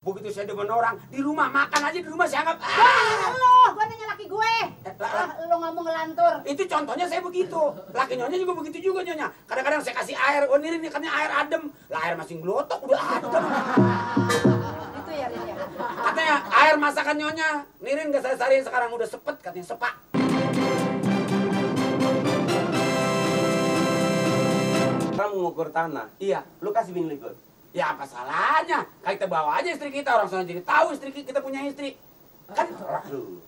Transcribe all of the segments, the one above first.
Begitu saya demen orang, di rumah makan aja di rumah saya anggap Gua nanya laki gue. Lo ngomong ngelantur. Itu contohnya saya begitu. Laki nyonya juga begitu juga nyonya. Kadang-kadang saya kasih air, oh ini katanya air adem. Lah air masih ngelotok udah adem. Itu ya, Rin ya. Katanya air masakan nyonya, Nirin gak saya sariin sekarang udah sepet katanya sepak. Kamu mengukur tanah, Iya. lu kasih bini ikut. Ya apa salahnya? Kita bawa aja istri kita, orang sana jadi tahu istri kita punya istri. Kan Aduh.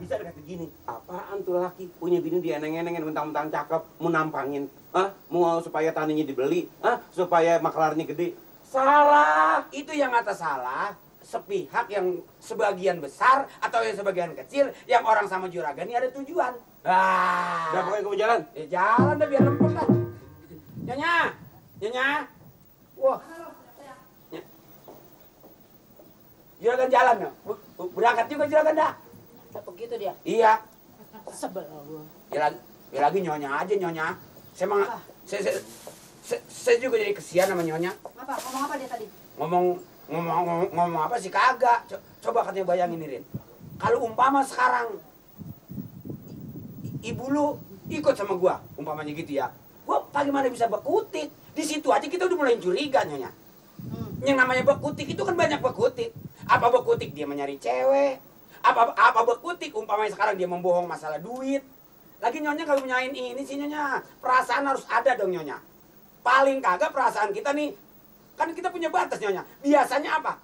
Bisa dikata gini, apaan tuh laki punya bini dia eneng-enengin mentang-mentang cakep, mau nampangin, mau supaya tanahnya dibeli, supaya maklarnya gede. Salah. itu yang atas salah sepihak yang sebagian besar atau yang sebagian kecil yang orang sama juragan ini ada tujuan. Udah pokoknya kamu jalan. Ya jalan dah biar lempeng dah. Nyonya. Wah. Juragan jalan ya? Berangkat juga juragan dah. Begitu dia. Iya. Sebel gua. Ya lagi nyonya aja nyonya. Saya juga jadi kesian sama nyonya. Apa? Ngomong apa dia tadi? Ngomong apa sih kagak. Coba katanya bayangin Nirin. Kalau umpama sekarang ibu lu ikut sama gua, umpamanya gitu ya. Gua bagaimana bisa bekutik? Di situ aja kita udah mulai curiga nyonya. Yang namanya bekutik itu kan banyak bekutik. Apa bekutik dia mencari cewek? Apa bekutik umpamanya sekarang dia membohong masalah duit? Lagi nyonya kalau nyanyiin ini sih nyonya, perasaan harus ada dong nyonya. Paling kagak perasaan kita nih, kan kita punya batas nyonya. Biasanya apa?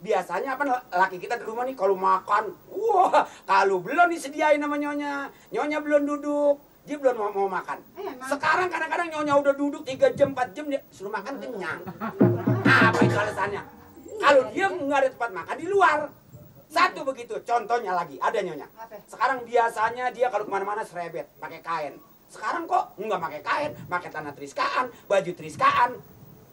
Biasanya apa laki kita di rumah nih kalau makan, wah kalau belum disediain sama nyonya, nyonya belum duduk, dia belum mau makan. Sekarang kadang-kadang nyonya udah duduk 3 jam, 4 jam dia suruh makan kenyang. Apa itu alasannya? Kalau dia nggak ada tempat makan di luar. Satu begitu, contohnya lagi, ada nyonya. Sekarang biasanya dia kalau kemana-mana serebet, pakai kain. Sekarang kok nggak pakai kain, pakai tanah triskaan, baju triskaan.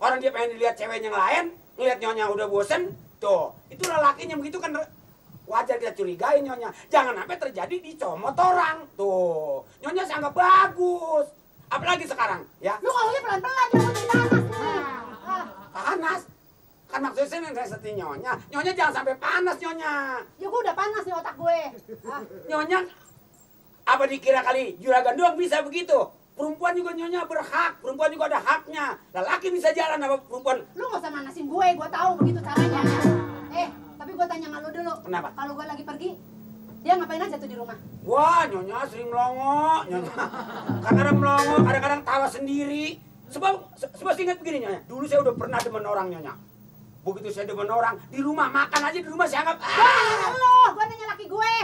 Orang dia pengen dilihat cewek yang lain, ngeliat nyonya udah bosen, tuh. Itulah lakinya begitu kan wajar kita curigain nyonya. Jangan sampai terjadi dicomot orang, tuh. Nyonya saya anggap bagus. Apalagi sekarang, ya. Lu ngomongnya pelan-pelan, jangan panas nih. Panas. Kan maksudnya saya nasihatin nyonya. Nyonya jangan sampai panas nyonya. Ya gua udah panas nih otak gue. Nyonya apa dikira kali juragan doang bisa begitu? Perempuan juga nyonya berhak, perempuan juga ada haknya. Laki bisa jalan sama perempuan. Lu gak usah manasin gue tahu begitu caranya. Tapi gue tanya sama lu dulu. Kenapa? Kalau gue lagi pergi, dia ngapain aja tuh di rumah? Wah, nyonya sering melongo, nyonya. Kadang-kadang melongo, kadang-kadang tawa sendiri. Sebab ingat begini nyonya. Dulu saya udah pernah demen orang nyonya. Begitu saya demen orang, di rumah makan aja di rumah saya anggap Gue nanya laki gue.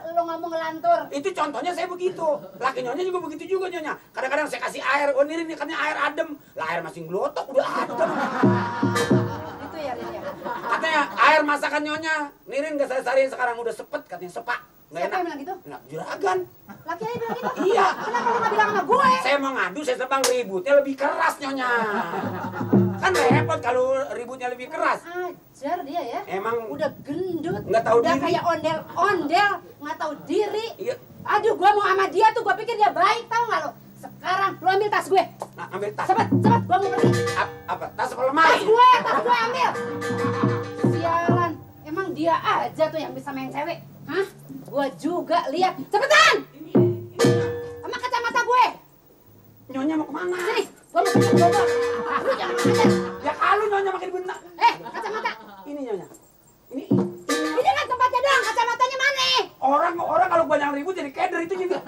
Lu ngomong ngelantur. itu contohnya saya begitu. Laki nyonya juga begitu juga nyonya. Kadang-kadang saya kasih air, oh ini katanya air adem. Lah air masih ngelotok udah adem. Itu ya, Rin ya. Katanya air masakan nyonya, Nirin gak saya sariin sekarang udah sepet katanya sepak. Nggak Siapa enak. yang bilang gitu? Nah, juragan. Laki aja bilang gitu? Iya. Kenapa lu gak bilang sama gue? Saya mau ngadu, saya sebang ributnya lebih keras nyonya. Kan repot kalau ributnya lebih keras. Ajar dia ya. Emang Udah gendut. nggak tahu udah diri. kayak ondel-ondel, nggak tahu diri. Iya. Aduh, gua mau sama dia tuh, gua pikir dia baik, tahu nggak lo? Sekarang lu ambil tas gue. Nah, ambil tas. Cepet, gua mau pergi. Apa? Tas apa Tas lemari? gue ambil. Sialan, emang dia aja tuh yang bisa main cewek. Hah? Gua juga lihat. Cepetan! Sama kacamata gue. Nyonya mau kemana? Sini, gua mau pergi ke bawah. Lu jangan aja. Ya kalau nyonya makin bentak. Kacamata. Ini nyonya. Ini Ini kan tempatnya doang, kacamatanya mana? orang kalau banyak ribut jadi keder itu juga.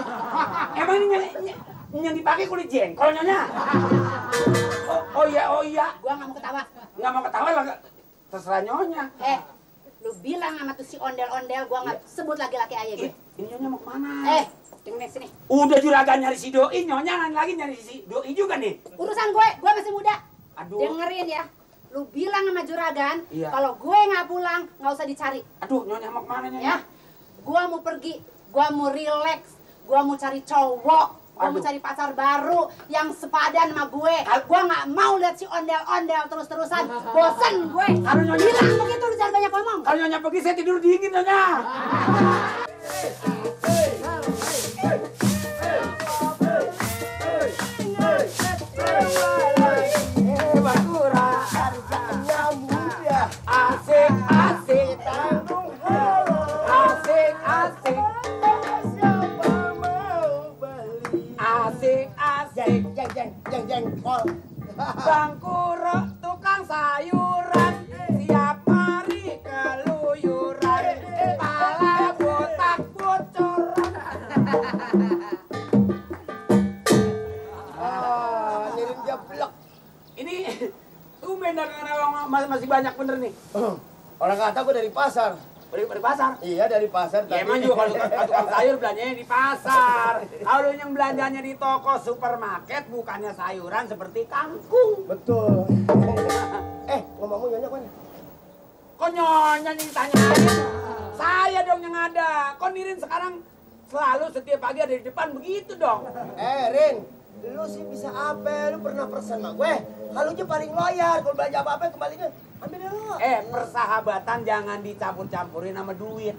Emang ini yang dipakai kulit jengkol nyonya. Oh iya. Gua nggak mau ketawa. Nggak mau ketawa lah. Terserah nyonya. Lu bilang sama tuh si ondel-ondel, gua nggak sebut lagi laki ayah gue. Ini nyonya mau kemana? Dengerin sini. Udah juragan nyari si doi, nyonya lagi nyari si doi juga nih. Urusan gue masih muda. Aduh. Dengerin ya. Lu bilang sama juragan, Iya. kalau gue nggak pulang, nggak usah dicari. Aduh, nyonya mau kemana nyonya? Ya. Gua mau pergi, gua mau relax, gua mau cari cowok, gua mau cari pacar baru yang sepadan sama gue. Gua nggak mau lihat si ondel-ondel terus-terusan. Bosen gue. Kalau nyonya Bilang begitu, lu jangan banyak ngomong. Kalau nyonya pergi saya tidur dingin nyonya. Asik Bang Kuro tukang sayuran, tiap hari keluyuran, pala botak bocoran. Ngirim jeblok. Ini tumben dagangan abang masih banyak bener nih. Orang kata gue dari pasar. Dari pasar. Iya dari pasar. Ya emang juga kalau tukang sayur belanjanya di pasar. Kalau yang belanjanya di toko supermarket bukannya sayuran seperti kangkung. Betul. Ngomong-ngomong nyonya mana? Kok nyonya nih ditanyain? Saya dong yang ada. Kok Nirin sekarang selalu setiap pagi ada di depan begitu dong? Rin, lu sih bisa apa? Lu pernah persen sama gue? Kalau aja paling loyal, kalau belanja apa-apa kembalinya ambil dulu. Persahabatan jangan dicampur-campurin sama duit.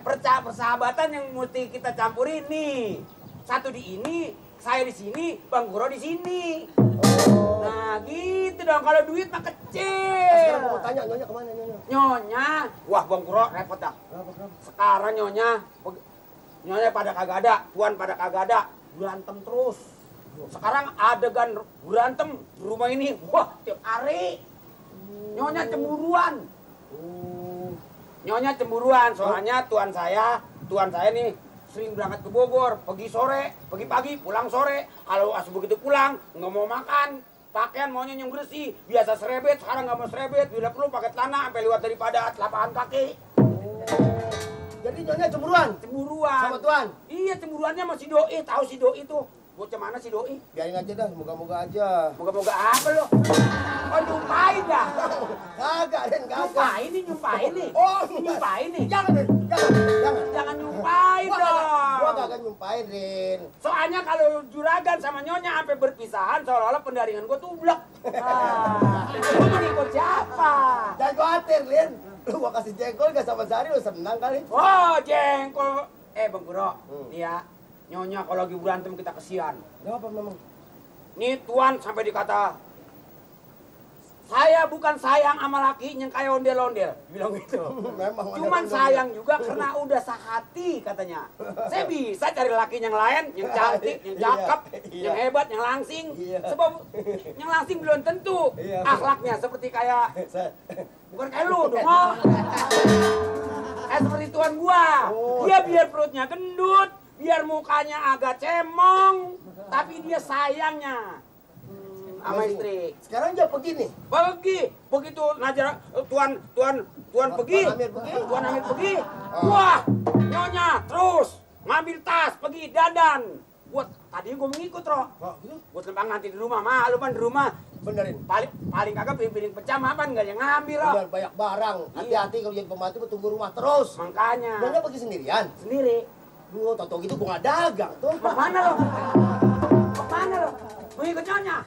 Persahabatan yang mesti kita campurin nih. Satu di ini, saya di sini, Bang Kuro di sini. Nah gitu dong, kalau duit mah kecil. Sekarang mau tanya nyonya kemana nyonya? Nyonya, wah Bang Kuro repot dah. Kenapa? Sekarang nyonya pada kagak ada, tuan pada kagak ada, berantem terus. Sekarang adegan berantem di rumah ini, wah tiap hari. Nyonya cemburuan. Nyonya cemburuan, soalnya tuan saya nih sering berangkat ke Bogor, pergi sore, pergi pagi, pulang sore. Kalau as begitu pulang, nggak mau makan, pakaian maunya yang bersih. Biasa serebet, sekarang nggak mau serebet. Bila perlu pakai celana sampai lewat daripada telapak kaki. Jadi nyonya cemburuan? Cemburuan. Sama tuan? Iya, cemburuannya sama si Doi. Tahu si Doi tuh? Bocah mana si Doi? Biarin aja dah, moga-moga aja. Moga-moga apa lo? Oh, nyumpain dah. Kagak, Den, kagak. Nyumpain nih. Oh, Nyumpain nih. Jangan, Den, jangan. Jangan nyumpain dong. Gua kagak nyumpain, Rin. Soalnya kalau juragan sama nyonya sampai berpisahan, seolah-olah pendaringan gua tublek. Lu mengikut siapa? Jangan khawatir, Rin. Lu gua kasih jengkol gak sama Sari, lu senang kali. Oh, jengkol. Bang Kuro, nih ya. Nyonya kalau lagi berantem kita kesian. Kenapa memang? Nih tuan sampai dikata, saya bukan sayang sama laki yang kayak ondel-ondel. Bilang gitu. Memang Cuman sayang juga karena udah sehati katanya. Saya bisa cari laki yang lain, yang cantik, yang cakep, yang hebat, yang langsing. Sebab yang langsing belum tentu akhlaknya seperti kayak, bukan kayak lu dong. Kayak seperti tuan gua. Dia biar perutnya gendut, biar mukanya agak cemong, tapi dia sayangnya sama istri. Sekarang dia pergi nih. Begitu Najara tuan pergi. Tuan Amir pergi. Wah, nyonya terus ngambil tas pergi dandan. Buat tadi gue mengikut, Ro. Buat lempang nanti di rumah, malu kan di rumah. Benerin. Paling kagak piring pecah mapan enggak yang ngambil, Ro. Bener, banyak barang. Hati-hati kalau jadi pembantu tunggu rumah terus. Makanya. Nyonya pergi sendirian. Sendiri. Tau gitu gua nggak dagang tuh. Mau mana lo? Mau ikut nyonya?